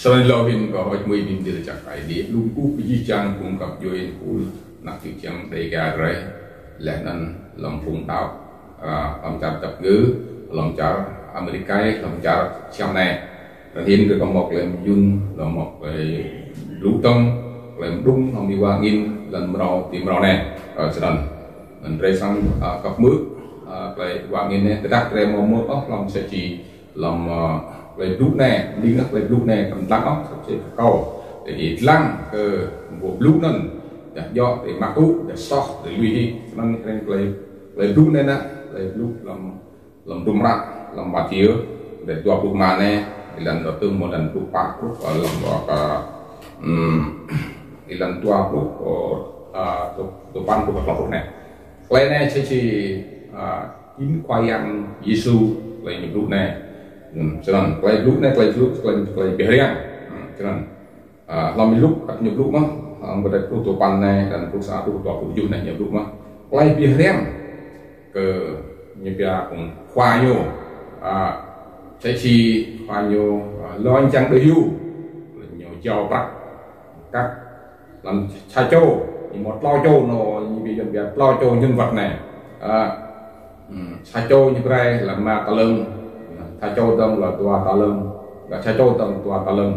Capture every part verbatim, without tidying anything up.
Snăn lŏ hĭn kâo hơ̆č mui bi mdĭr jăk Aê Diê, lu kơ jih jang phung găp djuê, phung anak čư̆ čhiăng Dega drei, leh anăn hlăm phung đăo, ah, hlăm čar Dap Ngư, hlăm čar Amêrik, hlăm čar Siam anei. Anăn hĭn kơ kâo mâo klei myun, kâo mâo klei blŭ tơ̆ng, klei mđung, hlăm êwa angĭn, lăn mrâo, ti mrâo anei, ah, snăn. Anăn drei srăng, ah, kăp mơ̆, ah, klei êwa angĭn anei, tơdah drei mâo mơ̆, oh, hlăm sa čô hlăm, ah, klei blŭ anei, mđing ah klei blŭ anei, kăn dlăng ah, sa čô kơ kâo. Drei dlăng kơ boh blŭ anăn, dah djŏ, drei mă tŭ, dah soh, drei lui hĭ. Snăn kơ klei, klei blŭ anei nă, klei blŭ hlăm, hlăm hdruôm hră, hlăm Mathiơ, dua pluh êma anei, êlan dua tơ̆ng mơ̆ng êlan pluh pă, pluh, ah, hlăm, ah, kơ, hmm, êlan dua pluh, oh, ah, dua, dua păn pluh, dua pluh anei. Klei anei sa čô, ah, jing Khua Yang Yêsu, klei ñu blŭ anei. Hmm, snăn, klei blŭ anei, klei blŭ, klei, klei bi hriăm. Hmm, snăn. Ah, hlăm Luk, ăt ñu blŭ mơh, hlăm kdrêč pluh dua păn anei, êlan pluh sa truh dua pluh kjuh anei ñu blŭ mơh. Klei bi hriăm kơ ñu pia phung khua ñu, ah, sa čô khua ñu, ah, lŏ čiăng đuĕ hiu, ñu jao prăk kăk. Hlăm sa čô, ñu mâo tlâo čô, ñu bi yuăn pia tlâo čô nhân vật anei. Ah, hmm, sa čô ñu brei leh êma talăng, sa čô dơ̆ng leh dua talăng, leh sa čô dơ̆ng dua talăng.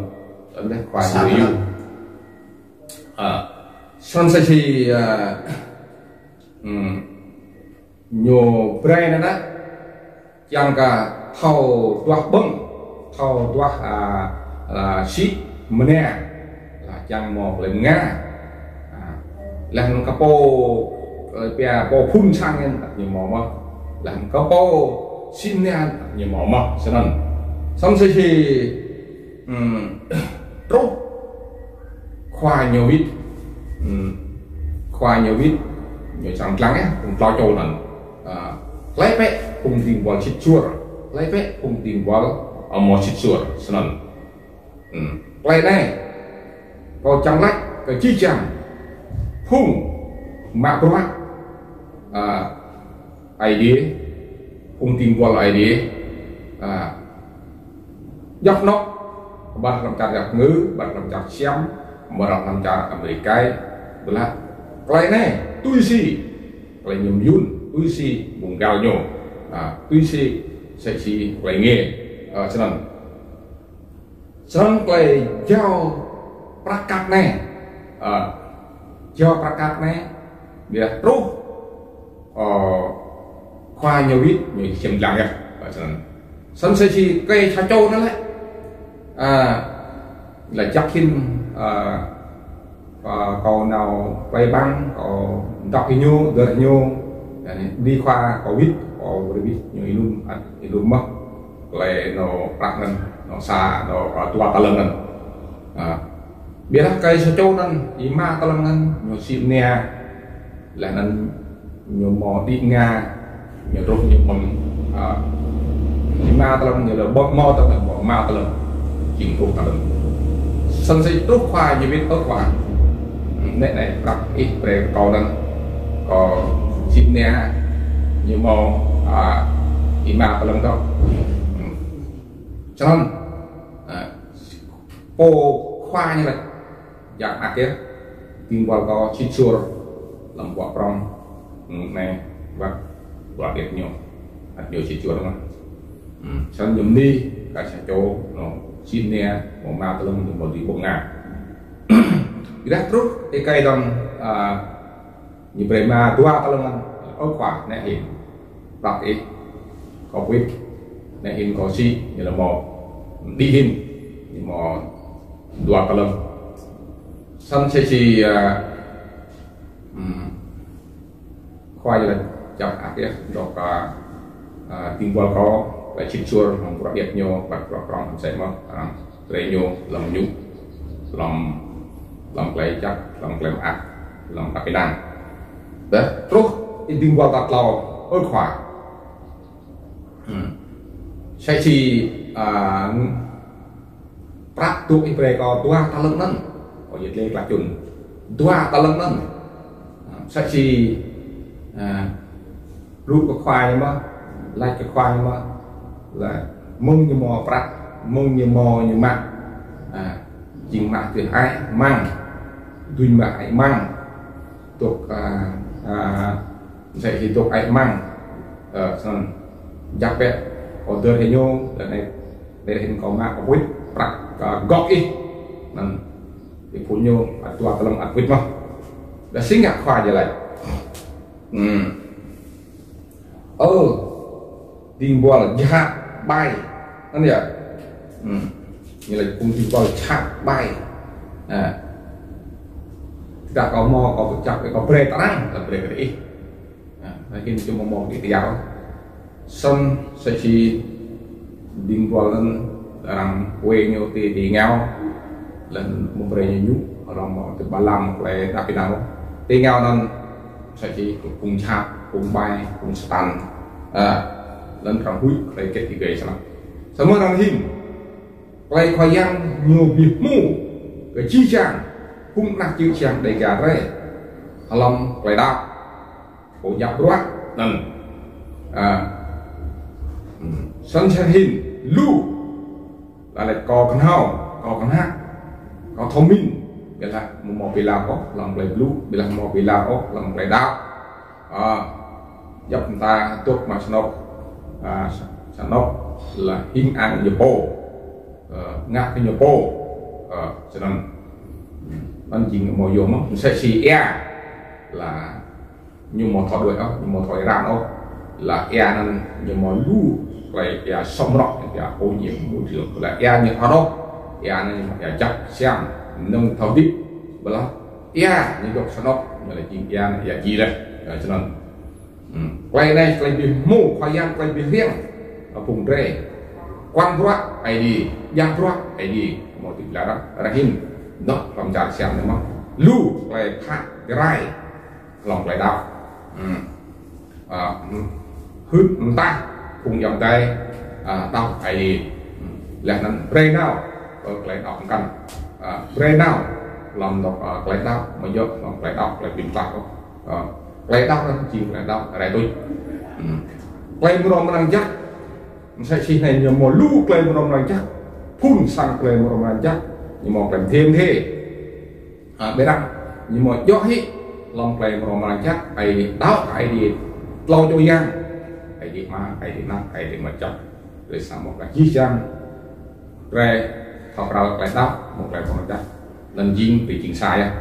Snăn leh khua ñu đuĕ hiu. Ah, snăn sa čô, ah, hmm, ñu brei anăn nă, čiăng kơ thâo duah ƀơ̆ng, thâo duah, ah, ah, sĭ mnia, leh čiăng mâo klei mnga. Ah, leh anăn kơ pô, eh, pia pô phŭn sang anăn ñu mâo mơh. Leh anăn kơ pô sĭ mnia ñu mâo mơh, snăn. Snăn sa čô, hmm, truh khua ñu wĭt, hmm, khua ñu wĭt, ñu srăng dlăng yơh, phung tlâo čô anăn. Ah, hlei bĕ phung dĭng buăl sĭt suôr, hlei bĕ phung dĭng buăl amâo sĭt suôr, snăn. Hmm. Klei anei, kâo čiăng lač kơ jih jang phung mă bruă, ah, Aê Diê, phung dĭng buăl Aê Diê, ah, djŏ anôk, ƀiădah hlăm čar Dap Ngư, ƀiădah hlăm čar Siam, ƀiădah hlăm čar Amêrik, ƀiădah klei anei, tui si klei ñu myun, tui si ƀuôn găl ñu, ah, tui si sa čô klei ngê, ah, snăn. Snăn klei jao prăk kăk anei, ah, jao prăk kăk anei, ƀiădah truh, ah, khua ñu wĭt, ñu čiăng dlăng yơh, ah, snăn. Snăn sa čô kơ sa čô anăn lĕ, ah, leh jăk hĭn, ah, ah, kâo nao klei ƀăng, kâo dôk hĭ ñu, dơr ñu, anei, bi khua kâo wĭt, kâo wĭt ñu ênŭm, ăt ênŭm mơh. Klei ñu prăk anăn, ñu sa, ñu, ah, dua talăng anăn. Ah, ƀiădah kơ sa čô anăn, êma talăng anăn, ñu sĭ mnia, leh anăn ñu mâo đĭ mnga, ñu truh ñu ƀơ̆ng, ah, êma talăng, ñu lŏ ƀơ̆ng mâo talăng, mâo êma talăng, jing truh talăng. Snăn sa čô truh khua ñu wĭt, ơ khua, nĕ anei prăk ih brei kơ kâo anăn, kâo sĭ mnia, ñu mâo, ah, êma talăng dôk. Hmm. Snăn, ah, pô khua ñu lač, jăk mơak yơh, dĭng buăl kâo sĭt suôr, hlăm bruă prŏng, hmm, anei, wăt, bruă điêt ñu, ăt ñu sĭt suôr mơh. Hmm, snăn ñu mni, kơ sa čô, ñu sĭ mnia, mâo êma talăng, ñu mâo đĭ ƀơ̆ng mnga. Ƀiădah truh, êkei dơ̆ng, ah, ñu brei êma dua talăng anăn, ơ khua, nĕ hĭn. Prăk ih, kâo wĭt, nĕ hĭn kâo sĭ, ñu lŏ mâo. Đĭ hĭn, ñu mâo dua talăng. Snăn sa čô, ah, hmm, khua ñu lač jăk mơak yơh, dôk, ah, ah, dĭng buăl kâo, klei sĭt suôr, hlăm bruă điêt ñu, ƀiădah bruă prŏng, msĕ mơh, ah, brei ñu, hlăm ñu, hlăm, hlăm klei jăk, hlăm klei mơak, hlăm klei êđăp ênang. Dah, truh, ih dĭng buăl tal tlâo, ơ khua. Hmm. Sa čô, ah, prăk dôk ih brei kâo dua talăng anăn. Kâo yăl dliê klă čŭn. Dua talăng anăn. Ah, sa čô, ah, blŭ kơ khua ñu mơh, lač kơ khua ñu mơh. Leh, mơ̆ng ñu mâo prăk, mơ̆ng ñu mâo ñu mă. Ah, Jing mă tui ai mang. Duñ mă ai mang. Dôk, a, a, msĕ si dôk ai mang. Ơ, snăn. Jăk bĕ. Order hĕ ñu, leh anei, leh anei hĭn kâo mă kơ wĭt, prăk, a, gŏk ih. Anăn. Ti phŭn ñu, ăt dua tlăm ăt wĭt mơh. Dah si ngă khua jih lač. Hmm. Ơ, dĭng buăl jhat ƀai. Anăn yơh. Hmm. Ñu lač phung dĭng buăl jhat ƀai. Ha. Tơdah kâo mâo, kâo pơčăp, kâo brei kơ arăng, kâo brei kơ ih. Ha. Leh anăn ñu mâo mâo kơ ih tơyar. Snăn msĕ si dĭng buăl anăn arăng wê ñu ti, ti êngao. Leh anăn amâo brei ñu ñu, arăng mâo ti Balam klei êđăp ênang. Ti êngao anăn msĕ si phung jhat, phung ƀai, phung Satan. A, leh anăn arăng huĭ klei gĕt digơ̆ snăk. Samơ̆ arăng hĭn, klei Khua Yang ñu bi hmô kơ jih jang phung anak čư̆ čhiăng Dega drei hlăm klei đăo. Kâo djăp bruă anăn. A. Hmm. Snăn snăn hĭn lu. Leh anăn kâo knhâo, kâo knhăk, kâo thâo mĭn. Ƀiădah amâo mâo bi lar ôh hlăm klei blŭ, ƀiădah amâo mâo bi lar ôh hlăm klei đăo. A. Djăp mta dôk mă snăk. A, snăk leh hing ang ñu pô. Ơ, ngă kơ ñu pô. Ơ, snăn. Anăn jing amâo yơh mơh, msĕ si êa. Leh ñu amâo thâo đuĕ ôh, ñu amâo thâo êran ôh. Leh êa anăn ñu mâo lu klei êa sŏng rŏk, êa ô nhiễm môi trường. Leh êa ñu thâo đuĕ, êa anăn ñu mâo êa jăk siam, mnơ̆ng thâo hdĭp. Ƀiădah êa ñu dôk snăk, ñu lač jing êa anăn êa jih leh. Ơ, snăn. Hmm. Klei anei, klei bi hmô, Khua Yang klei bi hriêng. Ơ, phung drei. Kuăn bruă Aê Diê, djă bruă Aê Diê. Amâo dưi bi lar ôh, arăng hĭn. Anôk hlăm čar Siam anei mơh. Lu klei phă rai hlăm klei đăo. Hmm. A, hmm. Hưn mtah phung ayŏng adei, a, đăo Aê Diê. Hmm. Leh anăn brei nao kơ klei đăo mkăn. A, brei nao hlăm dôk, a, klei đăo, amâo djŏ hlăm klei đăo, klei bi mtlaih ôh. A, klei đăo anăn jing klei đăo rai tuč. Hmm. Klei mrâo mrang jăk. Msĕ si anei ñu mâo lu klei mrâo mrang jăk. Phŭn sang klei mrâo mrang jăk. Ñu mâo klei mdê mdê. A, ƀiădah ñu mâo djŏ hĕ hlăm klei mrâo mrang jăk, Aê Diê đăo, Aê Diê tlâo čô yang. Aê Diê Ama, Aê Diê Anak, Aê Diê Mngăt Jăk. Drei srăng mâo klei jih jang. Drei thâo kral klei đăo, mâo klei mrâo mrang jăk. Anăn jing, drei jing sa yơh.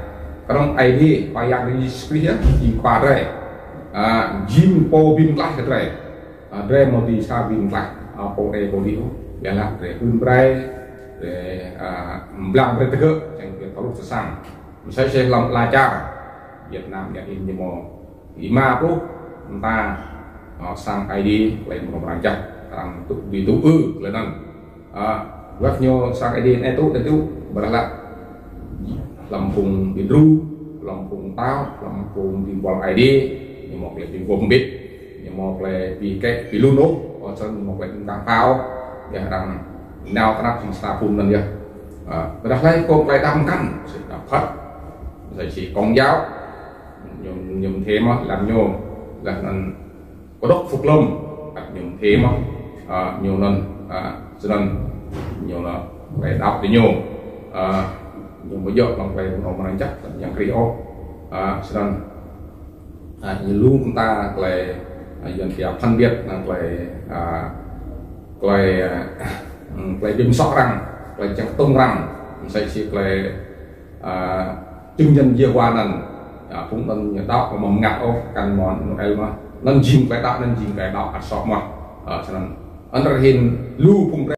Knŏng Aê Diê, Khua Yang drei Yêsu Krist yơh, jing Khua drei. A, jing pô bi mtlaih kơ drei. A, drei amâo dưi sa bi mtlaih, a, pô anei pô dih ôh. Ƀiădah drei hưn brei, drei, a, mblang brei tơgơ̆, čiăng bi tluh ti sang. Msĕ si hlăm ala čar Việt Nam anei ñu mâo êma pluh mta, a, sang Aê Diê klei mrâo mrang jăk, arăng tŭ, bi tŭ ư klei anăn. A, wăt ñu sang Aê Diê anei tŭ, anei tŭ, ƀiădah lač hlăm phung bi đru, hlăm phung đăo, hlăm phung dĭng buăl Aê Diê, ñu mâo klei bi mguôp mbĭt, ñu mâo klei bi kĕ, bi lu nôk, ơ, snăn ñu mâo klei bi mkang phao, yơh arăng nao tnăp jing sa phung anăn yơh. A, ƀiădah hlei kơ klei đăo mkăn, si đăo Phật, msĕ si Công giáo, ñu, ñu mdê mơh, hlăm ñu, leh anăn Kdŏk Phúc Lâm, ăt ñu mdê mơh, a, ñu anăn, a, snăn, ñu anăn, klei đăo ti ñu, a, ñu amâo djŏ hlăm klei mrâo mrang jăk, ăt ñu krih ôh, a, snăn, a, ñu lu mta klei, a, Yuăn pia phân biệt, a, klei, a, klei, a, hmm, klei bi msoh arăng, klei čiăng ktŭng arăng, msĕ si klei, a, chứng nhân Yêhôwa anăn, a, phung anăn ñu đăo amâo mâo mngăt ôh, kăn mâo Noel mơh. Anăn jing klei đăo, anăn jing klei đăo ăt soh mơh. A, snăn. Anăn hĭn lu phung